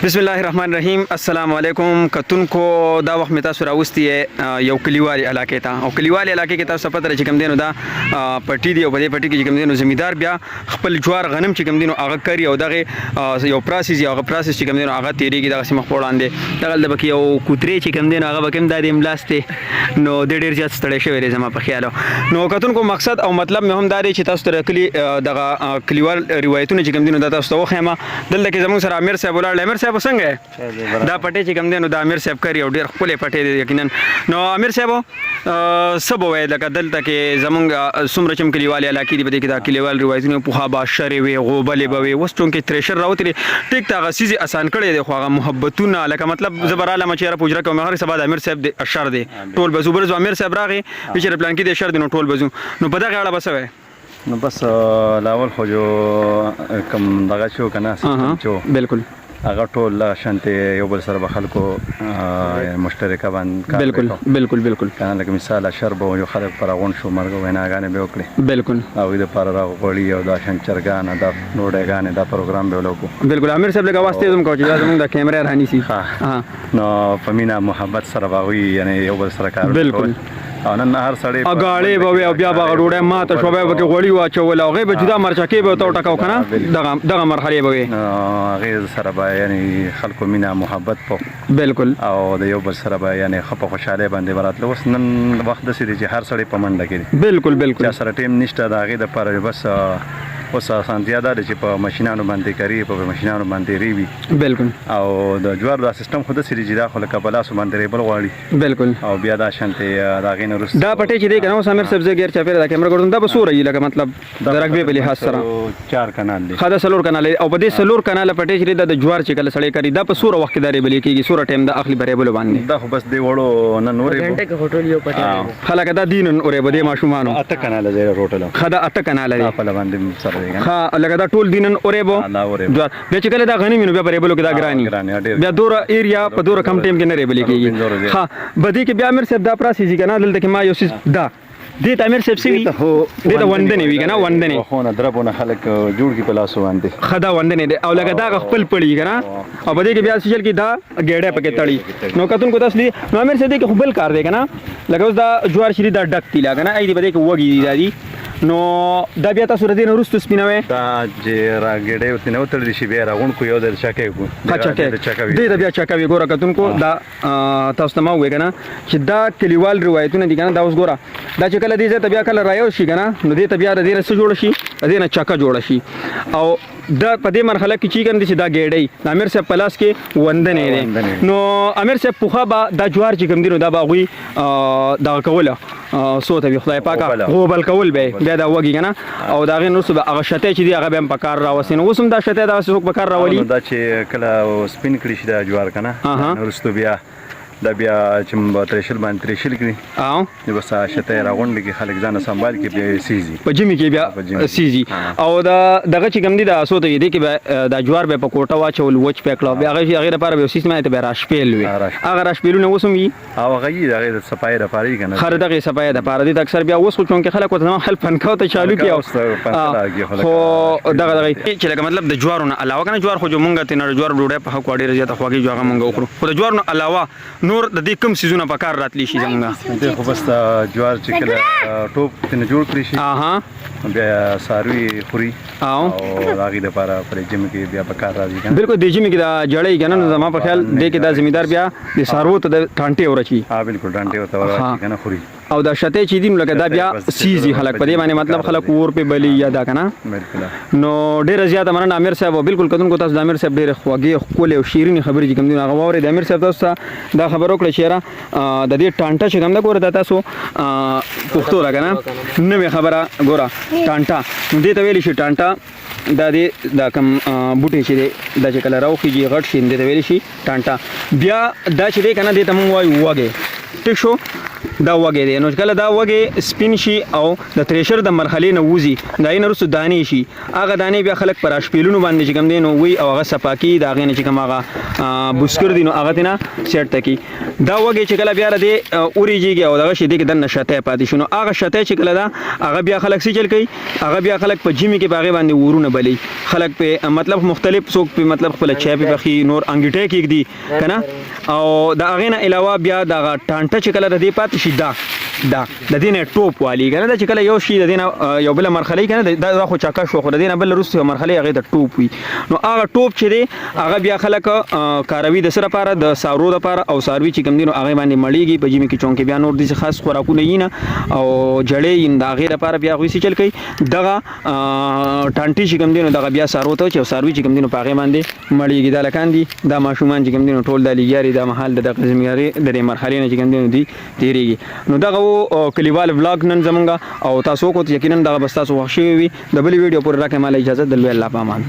بسم الله الرحمن الرحیم. السلام علیکم کتونکو، دا وخت می تاسو راوستي یو کلیوالي علاقې ته او کلیوالي علاقې کې تاسو پته چې کوم دینو دا پټی دی او په دې پټی کې چې کوم دینو زمیدار بیا خپل جوار غنم چې کوم دینو هغه کري او دغه یو پروسس یو هغه پروسس چې کوم دینو هغه تیریږي. دغه سیمه وړاندې دغه د پکې یو کوترې چې کوم دینو هغه بکم د دې ملاسته، نو د ډیر زیات ستړی شوی دی زما په خیال. نو کتونکو، مقصد او مطلب مې هم دا دی چې تاسو ته کلی دغه کلیوال روایتونه چې کوم دینو دا تاسو ته وښیم. دلته کې زموږ سره امیر صاحب ولاړ. امیر صاحب، څنګه دا پټې چې کوم دی نو دا امیر صاحب کري او ډیر ښکلی پټې دی یقینا. نو امیر صاحب، څه به وایې، لکه دلته کې زمونږ څومره چې کلیوالې علاقې دي، په دې کې دا کلیوال روایتونه پخوا به شرې وې، غوبلې به وې، اوس چونکې تریشر راوتلي، ټیک ته هغه څیز اسان کړی دی، خو هغه محبتونه لکه مطلب زه به رالم چې یاره په حجره کې مې هر سبا د امیر صاحب د اشر دی، ټول به ځو. بل امیر صاحب راغی چې پلان کې د اشر دی، نو ټول به ځو. نو په دغه اړه به څه وایې؟ نو بس لاول خو جو کم دغه شو کنه سیستم چو هغه ټول شانته یو بل سره به خلکو مشترکه باندې کار بالکل بالکل بالکل کنه. لکه مثال اشر به یو خلک پر غون شو، مرګ ویناګانې به وکړي او د پر راغړي او دا شان چرګان، دا ډوډۍګانې، دا پروګرام به ولوکو. بالکل. امیر صاحب، لږ اواز تیز هم کوه چې زموږ د کیمرې رانی سي. نو په مینا محبت سره به وي، یعنی یو بل سره کار. او نن هر سړی اګاړې به وي او بیا به ډوډۍ ماته شو، به پکې غوړي واچول او هغې به جدا مرچکې به ورته وټکاو که نه، دغه دغه مرحلې به وي. هغې سره به یعنی خلکو مینه محبت په او د یو بل سره به یعنی ښه په خوشحالۍ باندې به راتله. اوس نن وخت داسې دی چې هر سړی په منډه کې دی. بالکل بالکل چا سره ټایم نشته د هغې دپاره. بس اوس اسانتیا دا ده چې په ماشینانو باندې کري، په ماشینانو باندې ریبي. او د جوار دا سیستم خو داسې دی چې دا خو لکه په لاسو باندې ریبل غواړي. او بیا دا شانتې د هغې نه وروسته دا پټی چې دی که نه، اوس امیر صاحب زه ګیر چاپېره دا کیمره ګرځوم، دا به څومره وي لکه مطلب د رقبې په لحاظ سره؟ 4 کنال دی. ښه، دا 4 کناله دی او په دې 4 کناله پټی چې دی، دا د جوار چې کله سړی کري، دا په څومره وخت کې دا ریبلې کېږي؟ څومره ټایم دا اخلي په ریبلو باندې؟ دا خو بس دی وړو نن ورېبو. غنټه کې خو ټول یو پټی دی. ښه، لکه دا دین اورېبو دې ماشومانو. 8 کناله دی ټوټل. ښه، دا 8 کناله دی. دا په باندې سره دی کنه. ښه، لکه دا ټول دینن اورېبو. دا اورېبو. جوار بیا چې کله دا غنم نو بیا په ریبلو کې دا ګرانی بیا دوره ایریا په دوره کم ټایم کې نه ریبل کېږي. ښه، بدی کې بیا امیر صاحب دا پروسس کنه، دلته کې ما یو څیز دا دې ته امیر صاحب سوي، دې ته وندنې وی کنه، وندنې. خونه دربونه خلک جوړ کی په لاسو باندې. خدا وندنې دی او لکه دا خپل پړی کنه او په دې کې بیا سچل کې دا ګېډه پکې تړي. نو کتون کو تاسو نو امیر صاحب، دې کې خو بل کار دی کنه، لکه اوس دا جوار شری دا ډک دی لا کنه، ای دې په دې کې وږي دی دا دی، نو دا بیا تاسو ردین وروسته سپینوي؟ دا چې را ګېډه ورته نه وتړل شي، بیا راغون کو، یو ځل چکه کو. چکه دې دا بیا چکه وی. ګوره کتونکو، دا تاسو ته ما وې کنه چې دا کلیوال روایتونه دي کنه. دا اوس ګوره، دا چې کله دې ځای ته بیا کله رايو شي کنه، نو دې ته بیا د دې نه څه جوړ شي؟ د دې نه چکه جوړ شي. او دا په دې مرحله کې چې کوم دي چې دا ګېډۍ د امیر صاحب په لاس کې وندنې دی. نو امیر صاحب، پخوا به دا جوار چې کوم دي نو دا به هغوی دغه کوله، څو ته وي خدای پاکه، غوبل کول به بیا دا وږي کنه او د هغې وروسته به هغه شتی چې دی هغه به هم په کار راوستي. نو اوس هم دا شتی دغسې څوک په کار راولي؟ دا چې کله سپین کړي شي دا جوار کنه، نو وروسته بیا دا بیا چې تریشل باندې تریشل کړي او نو بس شته راغونډ کې خلک ځان سنبال کې بیا سیزي. په جمی کې بیا سیزي. او دا دغه چې کوم دي دا سو ته دي کې به دا جوار به په کوټه واچول، وچ پکړو، بیا هغه هغه لپاره به سیستم ته به راشپیل وي. هغه راشپیلونه اوس هم وي؟ او هغه یې دغه د صفای د پاره کنه. خر دغه صفای د پاره دي اکثر. بیا اوس خو چونکه خلک ورته خپل پنکاو ته چالو کی او خو دغه دغه چې لکه مطلب د جوارو نه علاوه کنه، جوار خو جو مونږ ته نه جوار ډوډۍ په حق ډیره زیاته خوږی، جو هغه مونږ وخورو، خو د جوار نه علاوه نور د دې کم سیزونه په کار راتلی شي زمونږ؟ د خو بس جوار چې کله ټوپ ته جوړ کړی شي بیا ساروي خوري او هغه د پاره پر جیم کې بیا په کار راځي کنه. بالکل، د جیم کې دا جړې کنه، نو زما په خیال د کې دا زمیدار بیا د سارو ته د ټانټې ورچی. ها بالکل، ټانټې ورته ورچی کنه، خوري. او دا شته چې دین لکه دا بیا سیزي خلک په دې باندې، مطلب خلک ور په بلی یا دا کنه. نو ډیره زیاته مننه امیر صاحب. بالکل کدن کو تاسو د امیر صاحب ډیره خوږې، ښکلې او شیرینې خبرې چې کوم دي هغه واورې. د امیر صاحب تاسو دا خبر وکړه چې یاره د دې ټانټه چې کوم ده، ګوره دا تاسو پښتو را کنه نوې خبره، ګوره ټانټه، نو دې ته ویل شي ټانټه. دا دې دا کم بوټي چې دی، دا چې کله راوخیږي، غټ شي، دې ته ویل شي ټانټه. بیا دا چې دی کنه، دې ته مونږ وایو وږی. ټیک شو؟ دا وږی دی. نو چې کله دا وږی سپین شي او د تریشر د مرحلې نه وځي، د هغې نه وروسته دانې شي، هغه دانې بیا خلک پر اشپیلونو باندې چې کوم دی نو وي او هغه صفا کوي، د هغې نه چې کوم هغه بوسکر دي نو هغه ترې نه سیټ ته کوي. دا وږی چې کله بیا له دې وریجېږي او دغه شي دې کې دننه شتی پاتې شي، نو هغه شتی چې کله ده هغه بیا خلک څه چل کوي، هغه بیا خلک په ژمي کې په هغې باندې اورونه بلوي. خلک په مطلب مختلف څوک په مطلب خپله چای پې پخوي، نور انګیټی کېږدي که نه. او د هغې نه علاوه بیا دغه ټانټه چې کله د دې پاتې شي، دا دا د دې نه ټوپ والي که نه، دا چې کله یو شي د دې نه یو بله مرحله که نه، دا خو چکه شوه، خو د دې نه بله وروسته یوه مرحله هغې ته ټوپ وي. نو هغه ټوپ چې دی هغه بیا خلک کاروي د څه لپاره، د څاروو لپاره. او څاروي چې کوم دي نو هغې باندې مړېږي په ژمي کې، چونکې بیا نور داسې خاص خوراکونه یي نه او جړې یي، نو د هغې لپاره بیا هغوی څه چل کوي، دغه ټانټې چې کوم دي نو دغه بیا څاروو ته چې څاروي چې کوم دي نو په هغې باندې مړېږي. دا لکان دي، دا ماشومان چې کوم دي نو ټول دا لګیا دي دا مهال د دغه زمیاري د دې مرحلې نه چې کوم دي نو دوی تېرېږي. نو دغه وو کلیوال ولاګ نن زمونږ او تاسو وکوت، یقینا دغه به ستاسو خوښ شوی وي. د بلې ویډیو پورې راکړئ ماله اجازه، د لوی الله په امان.